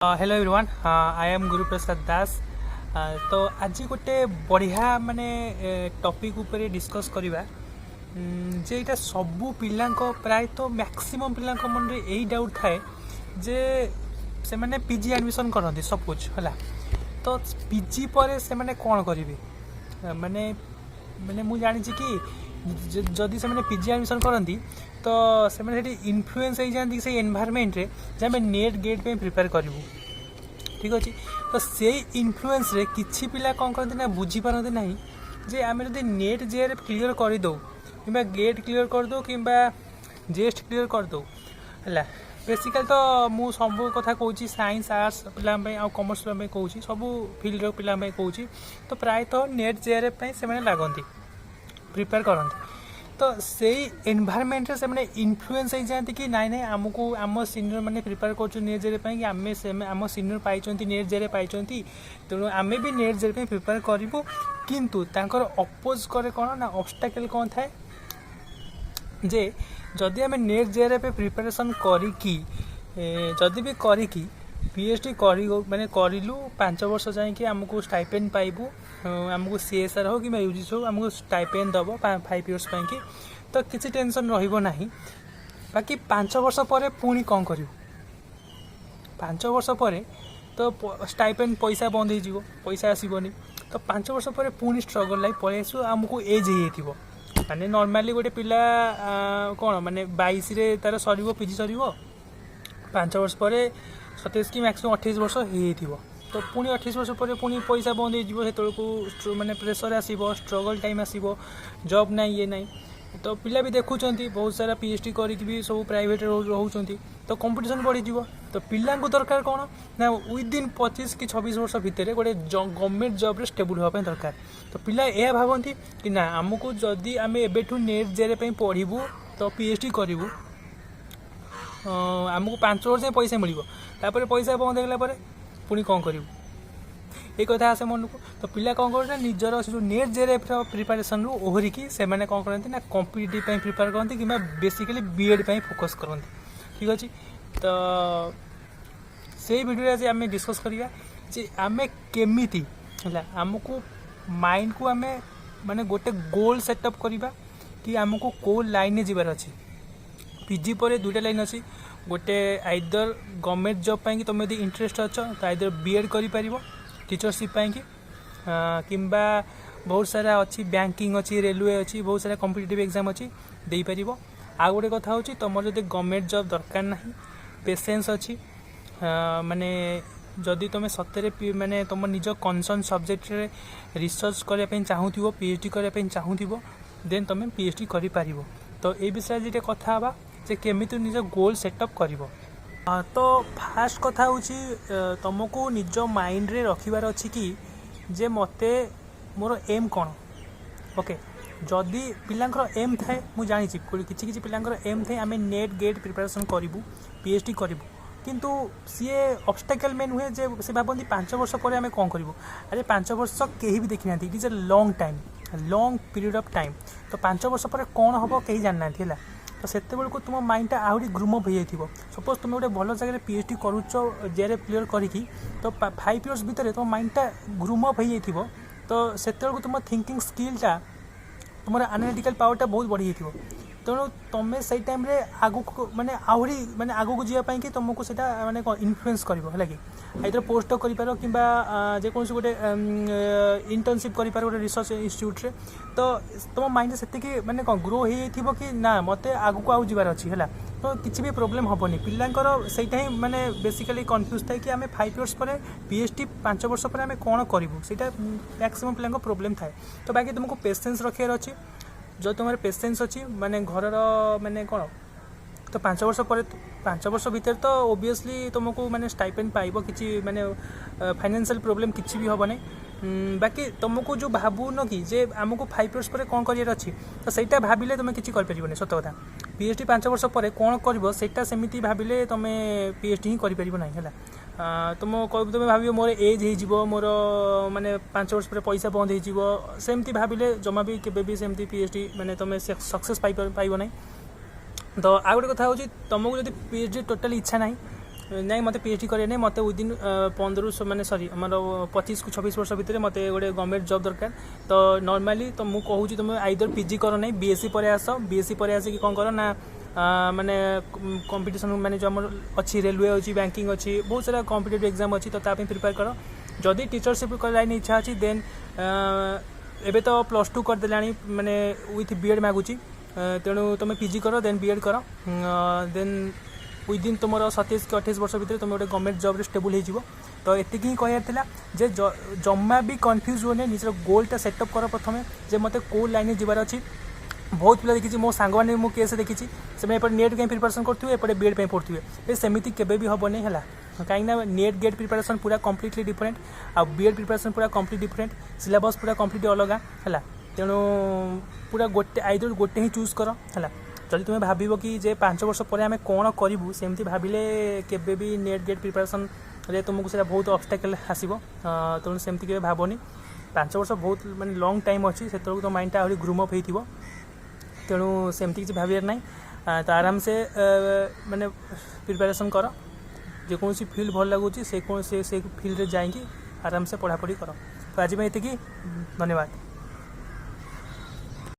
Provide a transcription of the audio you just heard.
Hello everyone, I am Guru Prasad Das. ତ ଆଜି ଗୋଟେ ବଢ଼ିଆ ମାନେ ଟପିକ୍ ଉପରେ ଡିସ୍କସ୍ କରିବା ଯେ ଏଇଟା ସବୁ ପିଲାଙ୍କ, ପ୍ରାୟତଃ ମ୍ୟାକ୍ସିମମ୍ ପିଲାଙ୍କ ମନରେ ଏଇ ଡାଉଟ୍ ଥାଏ ଯେ ସେମାନେ ପିଜି ଆଡ଼ମିସନ୍ କରନ୍ତି ସପୋଜ୍, ହେଲା, ତ ପିଜି ପରେ ସେମାନେ କ'ଣ କରିବେ? ମାନେ ମାନେ ମୁଁ ଜାଣିଛି କି ଯଦି ସେମାନେ ପିଜି ଆଡ଼ମିସନ୍ କରନ୍ତି, ତ ସେମାନେ ସେଠି ଇନଫ୍ଲୁଏନ୍ସ ହେଇଯାଆନ୍ତି ସେଇ ଏନଭାରମେଣ୍ଟରେ ଯେ ଆମେ ନେଟ୍ ଗେଟ୍ ପାଇଁ ପ୍ରିପେୟାର କରିବୁ। ଠିକ୍ ଅଛି, ତ ସେଇ ଇନଫ୍ଲୁଏନ୍ସରେ କିଛି ପିଲା କ'ଣ କରନ୍ତି ନା ବୁଝିପାରନ୍ତି ନାହିଁ ଯେ ଆମେ ଯଦି ନେଟ୍ ଜେଆର୍ଏଫ୍ କ୍ଲିୟର୍ କରିଦେଉ କିମ୍ବା ଗେଟ୍ କ୍ଲିୟର୍ କରିଦେଉ କିମ୍ବା ଜେଷ୍ଟ କ୍ଲିୟର୍ କରିଦେଉ, ହେଲା, ବେସିକାଲି ତ ମୁଁ ସବୁ କଥା କହୁଛି, ସାଇନ୍ସ, ଆର୍ଟ୍ସ ପିଲାଙ୍କ ପାଇଁ ଆଉ କମର୍ସ ପିଲାଙ୍କ ପାଇଁ କହୁଛି, ସବୁ ଫିଲ୍ଡର ପିଲାଙ୍କ ପାଇଁ କହୁଛି। ତ ପ୍ରାୟତଃ ନେଟ୍ ଜେଆର୍ଏଫ୍ ପାଇଁ ସେମାନେ ଲାଗନ୍ତି, ପ୍ରିପେୟାର କରନ୍ତି। ତ ସେଇ ଏନଭାରମେଣ୍ଟରେ ସେମାନେ ଇନଫ୍ଲୁଏନ୍ସ ହେଇଯାଆନ୍ତି କି ନାଇଁ ନାଇଁ, ଆମକୁ ଆମ ସିନିୟର ମାନେ ପ୍ରିପେୟାର କରୁଛନ୍ତି ନେଟ୍ ଜେଆର୍ଏଫ୍ ପାଇଁ କି ଆମେ ସେ ଆମ ସିନିୟର ପାଇଛନ୍ତି, ନେଟ୍ ଜେଆର୍ଏଫ୍ ପାଇଛନ୍ତି, ତେଣୁ ଆମେ ବି ନେଟ୍ ଜେଆର୍ଏଫ୍ ପାଇଁ ପ୍ରିପେୟାର କରିବୁ। କିନ୍ତୁ ତାଙ୍କର ଅପୋଜ କରେ କ'ଣ ନା ଅବଷ୍ଟାକେଲ୍ କ'ଣ ଥାଏ ଯେ ଯଦି ଆମେ ନେଟ୍ ଜେଆର୍ଏଫ୍ ପ୍ରିପାରେସନ୍ କରିକି ଯଦି ବି କରିକି ପିଏଚ୍ ଡି କରି ମାନେ କରିଲୁ, 5 ବର୍ଷ ଯାଇକି ଆମକୁ ଷ୍ଟାଇପେଣ୍ଡ ପାଇବୁ। ଆମକୁ ସିଏସ୍ଆଇଆର୍ ହଉ କିମ୍ବା ୟୁଜିସି ହଉ, ଆମକୁ ଷ୍ଟାଇପେଣ୍ଡ ଦେବ 5 ଇୟର୍ସ ପାଇଁକି, ତ କିଛି ଟେନସନ୍ ରହିବ ନାହିଁ। ବାକି 5 ବର୍ଷ ପରେ ପୁଣି କ'ଣ କରିବୁ? 5 ବର୍ଷ ପରେ ତ ଷ୍ଟାଇପେଣ୍ଡ ପଇସା ବନ୍ଦ ହେଇଯିବ, ପଇସା ଆସିବନି। ତ 5 ବର୍ଷ ପରେ ପୁଣି ଷ୍ଟ୍ରଗଲ୍ ଲାଇଫ୍ ପଳେଇ ଆସିବ, ଆମକୁ ଏଜ୍ ହେଇଯାଇଥିବ। ମାନେ ନର୍ମାଲି ଗୋଟେ ପିଲା କ'ଣ ମାନେ 22ରେ ତାର ସରିବ, ପିଜି ସରିବ, 5 ବର୍ଷ ପରେ 27 କି ମ୍ୟାକ୍ସିମମ୍ 28 ବର୍ଷ ହେଇଯାଇଥିବ। ତ ପୁଣି 28 ବର୍ଷ ପରେ ପୁଣି ପଇସା ବନ୍ଦ ହେଇଯିବ, ସେତେବେଳକୁ ମାନେ ପ୍ରେସର୍ ଆସିବ, ଷ୍ଟ୍ରଗଲ୍ ଟାଇମ୍ ଆସିବ, ଜବ୍ ନାହିଁ, ଇଏ ନାହିଁ। ତ ପିଲା ବି ଦେଖୁଛନ୍ତି, ବହୁତ ସାରା ପିଏଚ୍ ଡି କରିକି ବି ସବୁ ପ୍ରାଇଭେଟ୍ରେ ରହୁଛନ୍ତି, ତ କମ୍ପିଟିସନ୍ ବଢ଼ିଯିବ। ତ ପିଲାଙ୍କୁ ଦରକାର କ'ଣ ନା ୱିଦିନ୍ 25 କି 26 ବର୍ଷ ଭିତରେ ଗୋଟେ ଗଭର୍ଣ୍ଣମେଣ୍ଟ ଜବ୍ରେ ଷ୍ଟେବୁଲ୍ ହେବା ପାଇଁ ଦରକାର। ତ ପିଲା ଏହା ଭାବନ୍ତି କି ନା, ଆମକୁ ଯଦି ଆମେ ଏବେଠୁ ନେଟ୍ ଜେଆର୍ଏଫ୍ ପାଇଁ ପଢ଼ିବୁ, ତ ପିଏଚ୍ ଡି କରିବୁ, ଆମକୁ 5 ବର୍ଷ ଯାଏଁ ପଇସା ମିଳିବ, ତାପରେ ପଇସା ବନ୍ଦ ହେଇଗଲା ପରେ ପୁଣି କ'ଣ କରିବୁ? ଏଇ କଥା ଆସେ ମନକୁ। ତ ପିଲା କ'ଣ କରନ୍ତି ନା ନିଜର ସେ ଯେଉଁ ନେଟ୍ ଜେଆର୍ଏଫ୍ର ପ୍ରିପାରେସନ୍ରୁ ଓହରିକି ସେମାନେ କ'ଣ କରନ୍ତି ନା କମ୍ପିଟେଟିଭ୍ ପାଇଁ ପ୍ରିପେୟାର କରନ୍ତି କିମ୍ବା ବେସିକାଲି ବିଏଡ଼୍ ପାଇଁ ଫୋକସ୍ କରନ୍ତି। ଠିକ୍ ଅଛି, ତ ସେଇ ଭିଡ଼ିଓରେ ଆଜି ଆମେ ଡିସ୍କସ୍ କରିବା ଯେ ଆମେ କେମିତି, ହେଲା, ଆମକୁ ମାଇଣ୍ଡକୁ ଆମେ ମାନେ ଗୋଟେ ଗୋଲ୍ ସେଟଅପ୍ କରିବା କି ଆମକୁ କେଉଁ ଲାଇନ୍ରେ ଯିବାର ଅଛି। ପିଜି ପରେ ଦୁଇଟା ଲାଇନ୍ ଅଛି। ଗୋଟେ ଆଇଦର ଗଭର୍ଣ୍ଣମେଣ୍ଟ ଜବ୍ ପାଇଁକି ତୁମେ ଯଦି ଇଣ୍ଟରେଷ୍ଟ ଅଛ, ତ ଆଇଦର ବି ଏଡ଼୍ କରିପାରିବ ଟିଚରସିପ୍ ପାଇଁକି, କିମ୍ବା ବହୁତ ସାରା ଅଛି, ବ୍ୟାଙ୍କିଂ ଅଛି, ରେଲୱେ ଅଛି, ବହୁତ ସାରା କମ୍ପିଟେଟିଭ୍ ଏକ୍ଜାମ୍ ଅଛି, ଦେଇପାରିବ। ଆଉ ଗୋଟେ କଥା ହେଉଛି, ତୁମର ଯଦି ଗଭର୍ଣ୍ଣମେଣ୍ଟ ଜବ୍ ଦରକାର ନାହିଁ, ପେସେନ୍ସ ଅଛି, ମାନେ ଯଦି ତୁମେ ସତରେ ମାନେ ତୁମ ନିଜ କନସର୍ନ ସବଜେକ୍ଟରେ ରିସର୍ଚ୍ଚ କରିବା ପାଇଁ ଚାହୁଁଥିବ, ପିଏଚ୍ ଡି କରିବା ପାଇଁ ଚାହୁଁଥିବ, ଦେନ୍ ତୁମେ ପିଏଚ୍ ଡି କରିପାରିବ। ତ ଏଇ ବିଷୟରେ ଆଜି ଟିକେ କଥା ହେବା ଯେ କେମିତି ନିଜ ଗୋଲ୍ ସେଟଅପ୍ କରିବ। ତ ଫାର୍ଷ୍ଟ କଥା ହେଉଛି, ତୁମକୁ ନିଜ ମାଇଣ୍ଡରେ ରଖିବାର ଅଛି କି ଯେ ମୋତେ ମୋର ଏମ୍ କ'ଣ? ଓକେ, ଯଦି ପିଲାଙ୍କର ଏମ୍ ଥାଏ, ମୁଁ ଜାଣିଛି କିଛି କିଛି ପିଲାଙ୍କର ଏମ୍ ଥାଏ, ଆମେ ନେଟ୍ ଗେଟ୍ ପ୍ରିପାରେସନ୍ କରିବୁ, ପିଏଚ୍ ଡି କରିବୁ। କିନ୍ତୁ ସିଏ ଅବଷ୍ଟାକେଲ୍ ମେନ୍ ହୁଏ ଯେ ସେ ଭାବନ୍ତି 5 ବର୍ଷ ପରେ ଆମେ କ'ଣ କରିବୁ? ଆରେ, 5 ବର୍ଷ କେହି ବି ଦେଖିନାହାନ୍ତି। It is a long time, long period of time. ତ 5 ବର୍ଷ ପରେ କ'ଣ ହେବ କେହି ଜାଣିନାହାନ୍ତି, ହେଲା। ତ ସେତେବେଳକୁ ତୁମ ମାଇଣ୍ଡଟା ଆହୁରି ଗ୍ରୁମ୍ ଅପ୍ ହେଇଯାଇଥିବ। ସପୋଜ୍ ତୁମେ ଗୋଟେ ଭଲ ଜାଗାରେ ପିଏଚ୍ ଡି କରୁଛ ଜେଆର୍ଏଫ୍ କ୍ଲିୟର୍ କରିକି, ତ 5 ଇୟର୍ସ ଭିତରେ ତୁମ ମାଇଣ୍ଡଟା ଗ୍ରୁମ୍ ଅପ୍ ହେଇଯାଇଥିବ। ତ ସେତେବେଳକୁ ତୁମ ଥିଙ୍କିଂ ସ୍କିଲ୍ଟା, ତୁମର ଆନାଲିଟିକାଲ୍ ପାୱାରଟା ବହୁତ ବଢ଼ିଯାଇଥିବ। ତେଣୁ ତୁମେ ସେଇ ଟାଇମ୍ରେ ଆଗକୁ ମାନେ ଆହୁରି ମାନେ ଆଗକୁ ଯିବା ପାଇଁକି ତୁମକୁ ସେଇଟା ମାନେ କ'ଣ ଇନଫ୍ଲୁଏନ୍ସ କରିବ, ହେଲା କି ଆଇଦର ପୋଷ୍ଟ କରିପାର କିମ୍ବା ଯେକୌଣସି ଗୋଟେ ଇଣ୍ଟର୍ନସିପ୍ କରିପାର ଗୋଟେ ରିସର୍ଚ୍ଚ ଇନଷ୍ଟିଚ୍ୟୁଟ୍ରେ। ତ ତୁମ ମାଇଣ୍ଡରେ ସେତିକି ମାନେ କ'ଣ ଗ୍ରୋ ହେଇଯାଇଥିବ କି ନା, ମୋତେ ଆଗକୁ ଆଉ ଯିବାର ଅଛି, ହେଲା, ତ କିଛି ବି ପ୍ରୋବ୍ଲେମ୍ ହେବନି। ପିଲାଙ୍କର ସେଇଟା ହିଁ ମାନେ ବେସିକାଲି କନଫ୍ୟୁଜ୍ ଥାଏ କି ଆମେ 5 ଇୟର୍ସ ପରେ ପିଏଚ୍ ଡି, 5 ବର୍ଷ ପରେ ଆମେ କ'ଣ କରିବୁ? ସେଇଟା ମ୍ୟାକ୍ସିମମ୍ ପିଲାଙ୍କ ପ୍ରୋବ୍ଲେମ୍ ଥାଏ। ତ ବାକି ତୁମକୁ ପେସେନ୍ସ ରଖିବାର ଅଛି। ଯଦି ତୁମର ପେସେନ୍ସ ଅଛି, ମାନେ ଘରର ମାନେ କ'ଣ, ତ 5 ବର୍ଷ ପରେ, 5 ବର୍ଷ ଭିତରେ ତ ଓବିୟସଲି ତୁମକୁ ମାନେ ଷ୍ଟାଇପେଣ୍ଡ ପାଇବ, କିଛି ମାନେ ଫାଇନାନ୍ସିଆଲ୍ ପ୍ରୋବ୍ଲେମ୍ କିଛି ବି ହେବ ନାହିଁ। ବାକି ତୁମକୁ ଯେଉଁ ଭାବୁନ କି ଯେ ଆମକୁ 5 ଇୟର୍ସ ପରେ କ'ଣ କରିବାର ଅଛି, ତ ସେଇଟା ଭାବିଲେ ତୁମେ କିଛି କରିପାରିବନି। ସତ କଥା, ପିଏଚ୍ ଡି 5 ବର୍ଷ ପରେ କ'ଣ କରିବ, ସେଇଟା ସେମିତି ଭାବିଲେ ତୁମେ ପିଏଚ୍ ଡି ହିଁ କରିପାରିବ ନାହିଁ, ହେଲା। ତୁମ ତୁମେ ଭାବିବ ମୋର ଏଜ୍ ହେଇଯିବ, ମୋର ମାନେ 5 ବର୍ଷ ପରେ ପଇସା ବନ୍ଦ ହେଇଯିବ, ସେମିତି ଭାବିଲେ ଜମା ବି କେବେ ବି ସେମିତି ପିଏଚ୍ ଡି ମାନେ ତୁମେ ସକ୍ସେସ୍ ପାଇବ ନାହିଁ। ତ ଆଉ ଗୋଟେ କଥା ହେଉଛି, ତୁମକୁ ଯଦି ପିଏଚ୍ ଡି ଟୋଟାଲି ଇଚ୍ଛା ନାହିଁ, ନାଇଁ, ମୋତେ ପିଏଚ୍ ଡି କରିବାର ନାହିଁ, ମୋତେ ୱିଦିନ୍ 15ରୁ ମାନେ ସରି, ଆମର 25କୁ 26 ବର୍ଷ ଭିତରେ ମୋତେ ଗୋଟେ ଗଭର୍ଣ୍ଣମେଣ୍ଟ ଜବ୍ ଦରକାର, ତ ନର୍ମାଲି ତ ମୁଁ କହୁଛି, ତୁମେ ଆଇଦର ପିଜି କର ନାହିଁ, ବିଏସ୍ସି ପରେ ଆସ। ବିଏସ୍ସି ପରେ ଆସିକି କ'ଣ କର ନା ମାନେ କମ୍ପିଟିସନ୍, ମାନେ ଯେଉଁ ଆମର ଅଛି ରେଲୱେ ଅଛି, ବ୍ୟାଙ୍କିଂ ଅଛି, ବହୁତ ସାରା କମ୍ପିଟେଟିଭ୍ ଏକ୍ଜାମ୍ ଅଛି, ତ ତା ପାଇଁ ପ୍ରିପେୟାର କର। ଯଦି ଟିଚରସିପ୍ ଲାଇନ୍ ଇଚ୍ଛା ଅଛି, ଦେନ୍ ଏବେ ତ +2 କରିଦେଲାଣି, ମାନେ ୱିଥ୍ ବି ଏଡ଼୍ ମାଗୁଛି। ତେଣୁ ତୁମେ ପିଜି କର, ଦେନ୍ ବି ଏଡ଼୍ କର, ଦେନ୍ ୱିଦିନ୍ ତୁମର 27 କି 28 ବର୍ଷ ଭିତରେ ତୁମେ ଗୋଟେ ଗଭର୍ଣ୍ଣମେଣ୍ଟ ଜବ୍ରେ ଷ୍ଟେବୁଲ୍ ହେଇଯିବ। ତ ଏତିକି ହିଁ କହିବାର ଥିଲା ଯେ ଜମା ବି କନଫ୍ୟୁଜ୍ ହୁଅନି। ନିଜର ଗୋଲ୍ଟା ସେଟଅପ୍ କର ପ୍ରଥମେ ଯେ ମୋତେ କେଉଁ ଲାଇନ୍ରେ ଯିବାର ଅଛି। ବହୁତ ପିଲା ଦେଖିଛି, ମୋ ସାଙ୍ଗମାନେ, ମୁଁ କେସ୍ ଦେଖିଛି, ସେମାନେ ଏପଟେ ନେଟ୍ ପାଇଁ ପ୍ରିପାରେସନ୍ କରୁଥିବେ, ଏପଟେ ବି ଏଡ଼୍ ପାଇଁ ପଢ଼ୁଥିବେ। ଏ ସେମିତି କେବେ ବି ହେବନି, ହେଲା? କାହିଁକିନା ନେଟ୍ ଗେଟ୍ ପ୍ରିପାରେସନ୍ ପୁରା କମ୍ପ୍ଲିଟଲି ଡିଫରେଣ୍ଟ ଆଉ ବି ଏଡ଼୍ ପ୍ରିପାରେସନ୍ ପୁରା କମ୍ପ୍ଲିଟ୍ ଡିଫରେଣ୍ଟ, ସିଲାବସ୍ ପୁରା କମ୍ପ୍ଲିଟ୍ ଅଲଗା, ହେଲା? ତେଣୁ ପୁରା ଗୋଟେ, ଆଇଦର ଗୋଟେ ହିଁ ଚୁଜ୍ କର, ହେଲା? ଯଦି ତୁମେ ଭାବିବ କି ଯେ 5 ବର୍ଷ ପରେ ଆମେ କ'ଣ କରିବୁ, ସେମିତି ଭାବିଲେ କେବେ ବି ନେଟ୍ ଗେଟ୍ ପ୍ରିପାରେସନ୍ରେ ତୁମକୁ ସେଇଟା ବହୁତ ଅବଷ୍ଟାକଲ୍ ଆସିବ। ତେଣୁ ସେମିତି କେବେ ଭାବନି। 5 ବର୍ଷ ବହୁତ ମାନେ ଲଙ୍ଗ୍ ଟାଇମ୍ ଅଛି। ସେତେବେଳକୁ ତୁମ ମାଇଣ୍ଡଟା ଆହୁରି ଗ୍ରୁମ୍ ଅପ୍ ହେଇଥିବ। ତେଣୁ ସେମିତି କିଛି ଭାବିବାର ନାହିଁ। ତ ଆରାମସେ ମାନେ ପ୍ରିପାରେସନ୍ କର। ଯେକୌଣସି ଫିଲ୍ଡ ଭଲ ଲାଗୁଛି, ସେ କୌଣସି ସେ ଫିଲ୍ଡରେ ଯାଇକି ଆରାମସେ ପଢ଼ାପଢ଼ି କର। ତ ଆଜି ପାଇଁ ଏତିକି, ଧନ୍ୟବାଦ।